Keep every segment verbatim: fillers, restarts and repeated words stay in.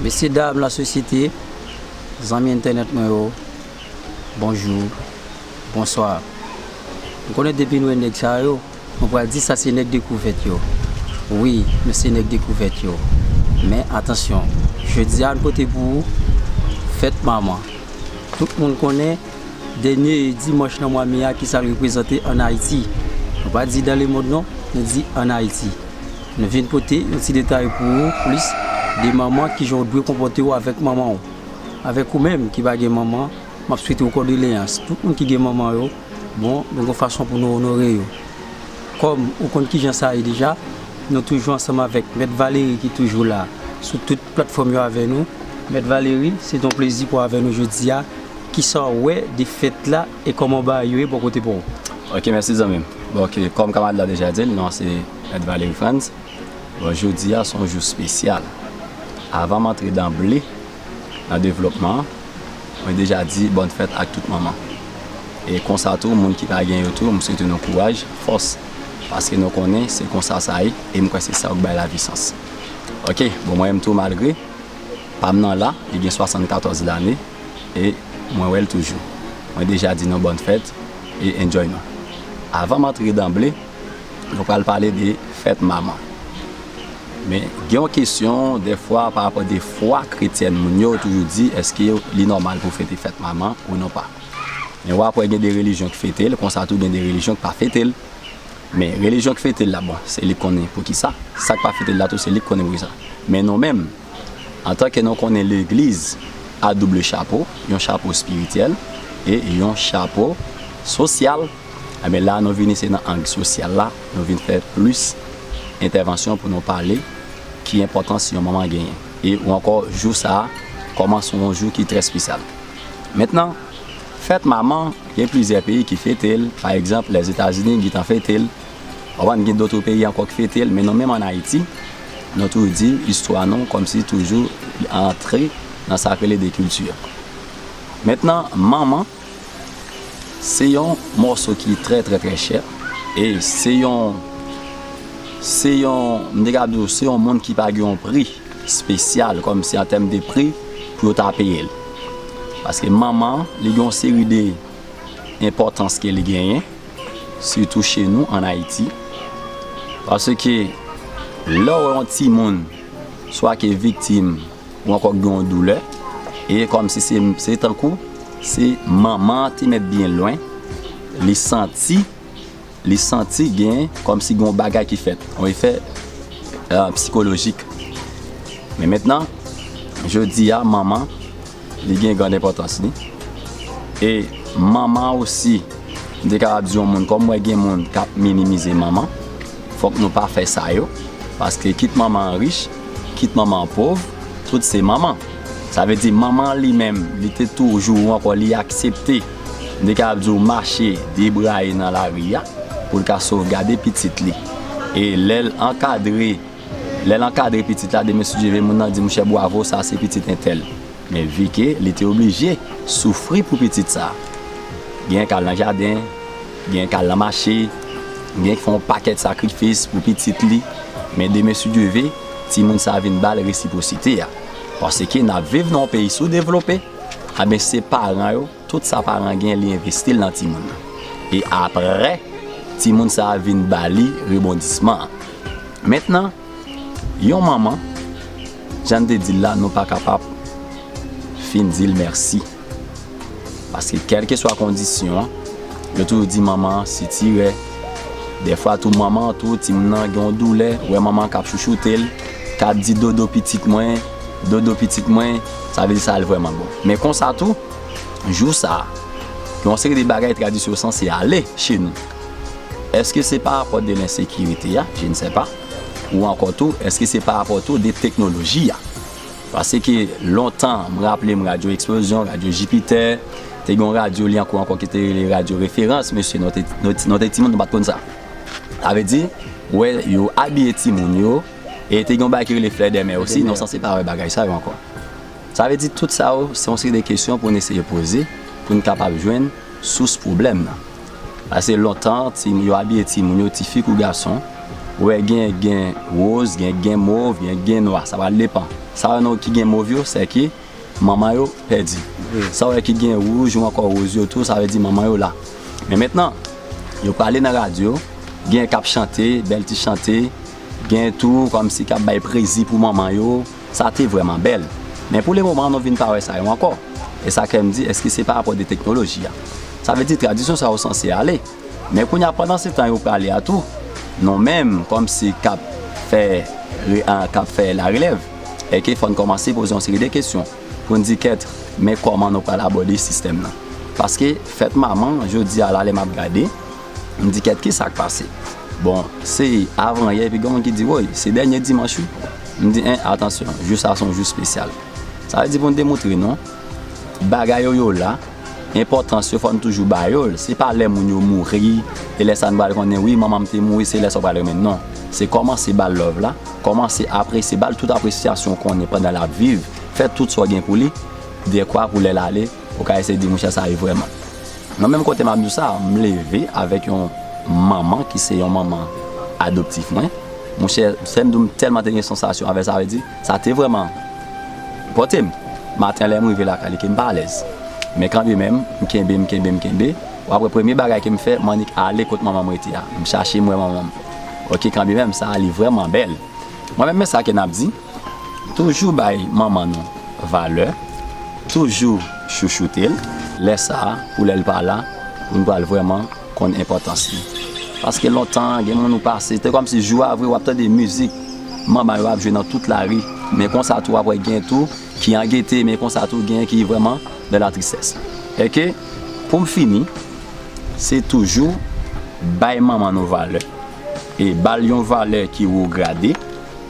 Mesye dam lasosyete, zanmi entènèt mwen yo, bonjou, bonswa. M konnen depi nou wè nèg sa yo, nou pral di sa se nèg dekouvèt yo. Wi, nou se nèg dekouvèt yo. Men atansyon, jodi a nou pote pou ou fèt manman. Tout moun konnen dènye dimanch nan mwa me a ki sa l reprezante ann Ayiti. Nou pa di dans le monde non, nou di ann Ayiti. Nou vin pote yon ti detay pou ou plis de manman, kijan w dwe konpòte w avèk manman w. Avèk ou menm ki pa gen manman, m ap swete w kondoleyans. Tout moun ki gen manman yo, bon, nou gon fason pou nou onore yo. Kòm ou konn kijan sa ye deja, nou toujou ansanm avèk Mèt Valery ki toujou la sou tout platfòm yo avè nou. Mèt Valery, se yon plezi pou w avè nou jodi a. Kisa w wè de fèt la e kòman bagay yo ye bò kote pa w? Ok, mèsi zanmi m. Bon, ok, kòm kamarad la deja di l, non se Mèt Valery Frantz. Bon, jodi a se yon jou espesyal. Avan m antre danble nan devlopman an, mwen deja di bòn fèt ak tout manman. E konsa tou, moun ki pa gen yo tou, m swete nou kouraj, fòs, paske nou konnen se konsa sa ye, e m kwè se sa k bay lavi sans. Ok, bon, mwen menm tou, malgre pa m nan la, li gen swasannkatòz lane, e mwen wè l toujou. Mwen deja di nou bòn fèt e enjoy nou. Avan m antre danble, nou pral pale de fèt manman. Men gen yon kesyon, dèfwa, pa rapò de fwa kretyèn moun yo toujou di, èske li nòmal pou fete fèt manman ou non pa? Men w ap wè gen de relijyon ki fete l, konsa tou gen de relijyon ki pa fete l. Men relijyon ki fete l la, bon, se li k konnen poukisa. Sa k pa fete l la tou, se li k konnen poukisa. Men nou menm, antanke nou konnen legliz a double chapo, yon chapo espirityèl e yon chapo sosyal, enben la nou vini se nan ang sosyal la, nou vin fè plis entèvansyon pou nou pale ki enpòtans yon manman genyen. E ou ankò, jou sa a kòmanse yon jou ki trè espesyal. Mentnan, fèt manman, gen plizyè peyi ki fete l. Pa egzanp, Lèzetazini gentan fete l. Ou konprann, gen dòt peyi ankò ki fete l, men nou menm ann Ayiti, nou toujou di istwa nou kòmsi toujou antre nan sa k rele de kilti. Mentnan, manman, se yon mòso ki trè, trè, trè chè. E se yon, se yon, m te ka di w, se yon moun ki pa gen yon pri espesyal, kòmsi an tèm de pri pou yo ta peye l. Paske manman, li gen yon seri de enpòtans ke li genyen, sitou che nou ann Ayiti. Paske lè w wè yon timoun, swa ke viktim, ou ankò gen yon doulè, e kòmsi se, se tankou se manman an te mèt byen lwen, li santi, li santi gen, kòmsi gen yon bagay ki fèt, yon efè, euh, sikolojik. Men mentnan, jodi a, manman, li gen grann enpòtans li. E manman osi, m te kapab di yon moun, kòm m wè gen moun k ap minimize manman, fòk nou pa fè sa yo, paske kit manman an rich, kit manman an pòv, tout se manman. Sa vle di manman an li menm, li te toujou, ou ankò li aksepte, m te kapab di w, mache debraye nan lari a, pou l ka sovgade pitit li. E lè l ankadre, lè l ankadre pitit la, demen si Dye vle, moun nan di, monchè, bwavo, sa se pitit entèl. Men vi ke li te oblije soufri pou pitit sa. Gen k al nan jaden, gen k al nan mache, gen k fè yon pakèt sakrifis pou pitit li. Men demen si Dye vle, timoun sa vin ba l resipwosite a. Paske n ap viv nan yon peyi soudevlope, a ben se paran yo, tout sa paran gen, li envesti l nan timoun nan. E apre, timoun sa vin ba li rebondisman an. Mentnan, yon manman, jan n te di l la, nou pa kapab fin di l mèsi. Paske kèlkeswa kondisyon an, yo toujou di manman an sitirè. Dèfwa tou manman an tou, timoun nan gen yon doulè, ou wè manman an k ap chouchoute l, k ap di dodo pitit mwen, dodo pitit mwen, sa vle di sa al vrèman bon. Men konsa tou, jou sa a, gen yon seri de bagay tradisyon yo sanse ale che nou. Èske se pa rapò de lensekirite a? Je ne sais pas. Ou ankò tou, èske se pa rapò tou de teknoloji a? Paske lontan, m raple m Radyo Eksplozyon, Radyo Jipitè, te gen yon radyo li ankò ankò ki te rele Radyo Referans, mesye, nou te, nou, nou te timoun, nou pa t konn sa. Sa vle di, wè, yo abiye timoun yo, e te gen yon bagay ki rele Flè dèmè osi, nou sanse pa wè bagay sa yo ankò. Sa vle di tout sa yo, se yon seri de kesyon pou n eseye poze, pou n kapab jwenn sous pwoblèm nan. Paske lontan, ti, yo abiye timoun yo, tifi kou gason, ou wè gen, gen woz, gen, gen mov, gen, gen nwa, sa pral depann. Sa yo ki gen mov yo, se ke manman yo pèdi. Sa w wè ki gen wouj ou ankò woz yo tou, sa vle di manman yo la. Men mentnan, yo prale nan radyo, gen k ap chante, bèl ti chante, gen tou kòmsi k ap bay prezi pou manman yo. Sa te vrèman bèl. Men pou lemoman, nou vin pa wè sa yo ankò. E sa fè m di, èske se pa rapò de teknoloji a? Sa vle di tradisyon sa yo sanse ale. Men kounye a, pandan se tan yo prale a tou, nou menm, kòmsi k ap fè, re- an, k ap fè larelèv, èske fò n kòmanse poze yon seri de kesyon pou n di kèt, men kòman nou pral abòde sistèm nan? Paske fèt manman, jodi a la, lè m ap gade, m di kèt, ki sa k pase? Bon, se avanyè, epi gen moun ki di, woy, se dènye dimanch, wi. M di, en, atansyon, jou sa se yon jou espesyal. Sa vle di pou n demontre nou, bagay yo, yo la, enpòtans yo, fò n toujou ba yo l. Se pa lè moun yo mouri, e lè sa a n pral konnen, wi, manman m te mouri, se lè sa w pral renmen l. Non. Se kòmanse ba l love la, kòmanse apresye, ba l tout apresyasyon w konnen pandan l ap viv. Fè tout sa w gen pou li, dekwa pou lè l ale, ou ka eseye di, monchè, sa ye vrèman. Nan menm kote m ap di w sa, m leve avèk yon manman ki se yon manman adoptif mwen. Monchè, sè m di w, m tèlman te gen sansasyon avè sa, vle di, sa te vrèman pòte m. Maten, lè m rive lakay li, ke m pa alèz. Men kanmenm, m kenbe, m kenbe, m kenbe. W ap wè premye bagay ke m fè, m annik ale kot manman m rete a. M chache m wè manman m. Oke, kanmenm, sa a li vrèman bèl. Mwen menm, men sa ke n ap di, toujou bay manman nou valè, toujou chouchoute l. Lè sa a, pou lè l pa la, pou n pral vrèman konn enpòtans li. Paske lontan, gen moun ou pase, te kòmsi jou a vre, w ap tande mizik manman yo ap jwe nan tout lari. Men konsa tou, w ap wè gen tou ki an gete, men konsa tou, gen ki vrèman nan latristès. Èske, pou m fini, se toujou bay manman nou valè. E ba l yon valè ki wo grade.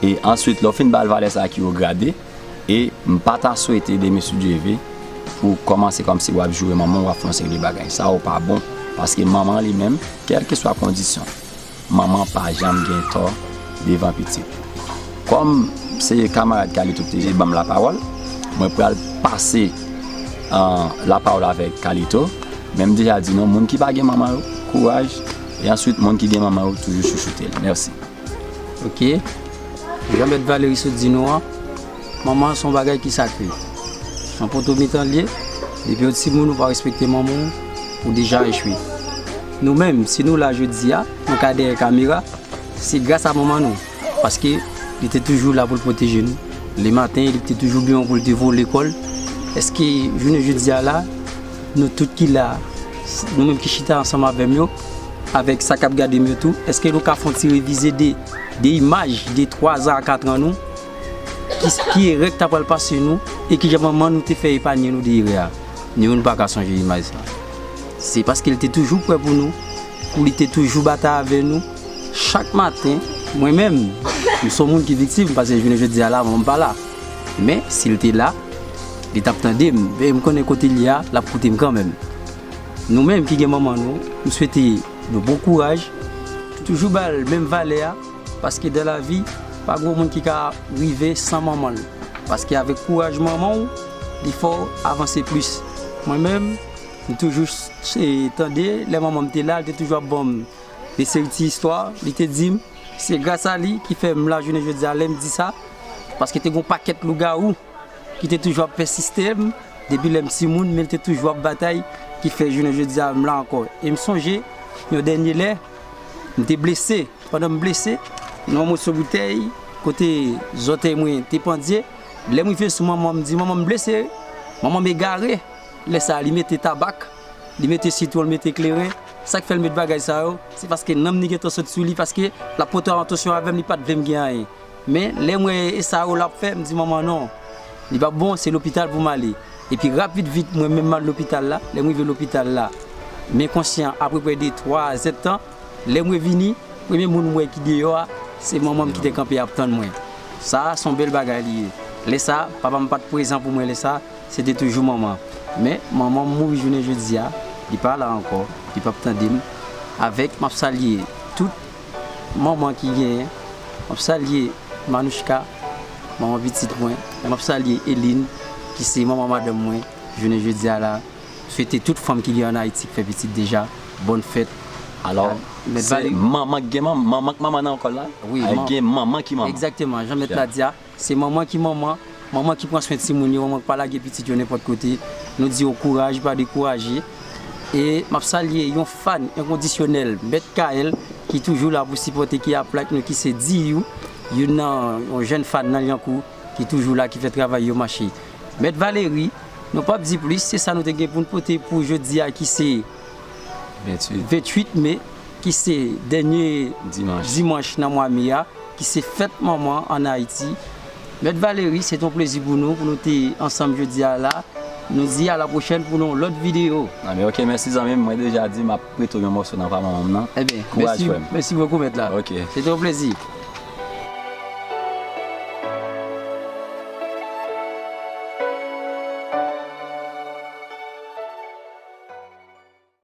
E answit, lè w fin ba l valè sa a ki wo grade, e m pa ta swete demen si Dye ve, pou kòmanse kòmsi w ap joure manman w, w ap fè yon seri de bagay. Sa yo pa bon. Paske manman li menm, kèlkeswa kondisyon, manman pa janm gen tò devan pitit. Kòm se kamarad Kalito ki te ban m lapawòl, mwen pral pase, ah, lapawòl avèk Kalito. Men m deja di nou, moun ki pa gen manman yo, kouraj. E answit, moun ki gen manman yo, toujou chouchoute l. Mèsi. Oke. Jan Mèt Valery sot di nou an, manman se yon bagay ki sakre. Se yon poto mitan l ye. Depi w timoun ou pa respekte manman w, ou deja echwe. Nou menm, si nou la jodi a, nou ka dèyè kamera, se gras a manman nou. Paske li te toujou la pou l pwoteje nou. Lematen, li te toujou byen pou l te voye w lekòl. Èske jounen jodi a la, nou tout ki la, nou menm ki chita ansanm avè m yo, avèk sa k ap gade m yo tou, èske nou ka fè yon ti revize de, de imaj de twa zan a kat an nou, ki, ki erè k ta pral pase nou, e kijan manman nou te fè epanye nou de erè a? Ni youn pa ka sonje imaj sa. Se paske li te toujou prè pou nou, pou li te toujou batay avè nou. Chak maten, mwen menm, m se yon moun ki viktim, paske jounen jodi a la, manman m pa la. Men, si l te la, li t ap tande m. E m konnen kote l ye a, l ap koute m kanmenm. Nou menm ki gen manman nou, m swete nou bon kouraj. Toujou ba l menm valè a, paske dans la vie, pa gen yon moun ki ka rive san manman l. Paske avèk kouraj manman w, li fè w avanse plis. Mwen menm, m toujou s- tande, lè manman m te la, l te toujou ap ban m de seri ti istwa, li te di m, se gras a li ki fè m la jounen jodi a, lè m di sa, paske te gen yon pakèt lougawou ki te toujou ap pèsiste m depi lè m timoun, men l te toujou ap batay, ki fè jounen jodi a m la ankò. E m sonje, yon dènye lè, m te blese. Pandan m blese, nan yon moso boutèy, kote zòtèy mwen te pandye, lè m rive sou manman m, m di, manman m blese, manman m egare. Lè sa a, li mete tabak, li mete sitwon, li mete kleren. Sa k fè l met bagay sa yo, se paske nanm li gentan sot sou li, paske l ap pote atansyon avè m, li pa t vle m gen anyen. Men, lè m wè e sa yo l ap fè, m di, manman, non, li p ap bon, se lopital pou m ale. Epi rapid vit, mwen menm m al lopital la. Lè m rive lopital la, m enkonsyan apeprè de twa zèdtan. Lè m revini, premye moun m wè ki deyò a, se manman m ki te kanpe ap tann mwen. Sa a, se yon bèl bagay li ye. Lè sa a, papa m pa t prezan pou mwen lè sa a, se te toujou manman. Men, manman m mouri jounen jodi a, li pa la ankò, li p ap tande m. Avèk, m ap salye tout manman ki genyen, m ap salye Manouchka, manman pitit mwen, e m ap salye Eline, ki se manman madanm mwen, jounen jodi a la. Swete tout fanm ki gen ann Ayiti ki fè pitit deja, bòn fèt. Alò, se manman k gen manman, manman k manman nan kò l la? Wi, gen manman ki manman. Egzakteman, jan mèt la di a, se manman ki manman, Manman ki pran swen timoun yo, manman ki pa lage pitit yo nenpòt kote, nou di yo kouraj, pa dekouraje. E m ap salye yon fan enkondisyonèl, Mèt Kaèl, ki toujou la pou sipòte, ki ap like nou, ki se Diyou, youn nan yon jèn fan nan Lyankou, ki toujou la, ki fè travay yo mache. Mèt Valeri, nou p ap di plis, se sa nou te gen pou n pote pou jodi a, ki se Venntuit. venntuit me, ki se dènye Dimanch. dimanch nan mwa me a, ki se fèt manman ann Ayiti. Mèt Valeri, se te yon plezi pou nou, pou nou te ansanm jodi a la. Nou di a la pwochèn pou yon lòt videyo. Ah, men ok, mèsi zanmi m. Mwen deja di m ap prete w yon mòso nan pa manman m nan. Ebyen, Kouraj, mèsi, frè m. Mèsi bokou, mèt la. Ok. Se te yon plezi.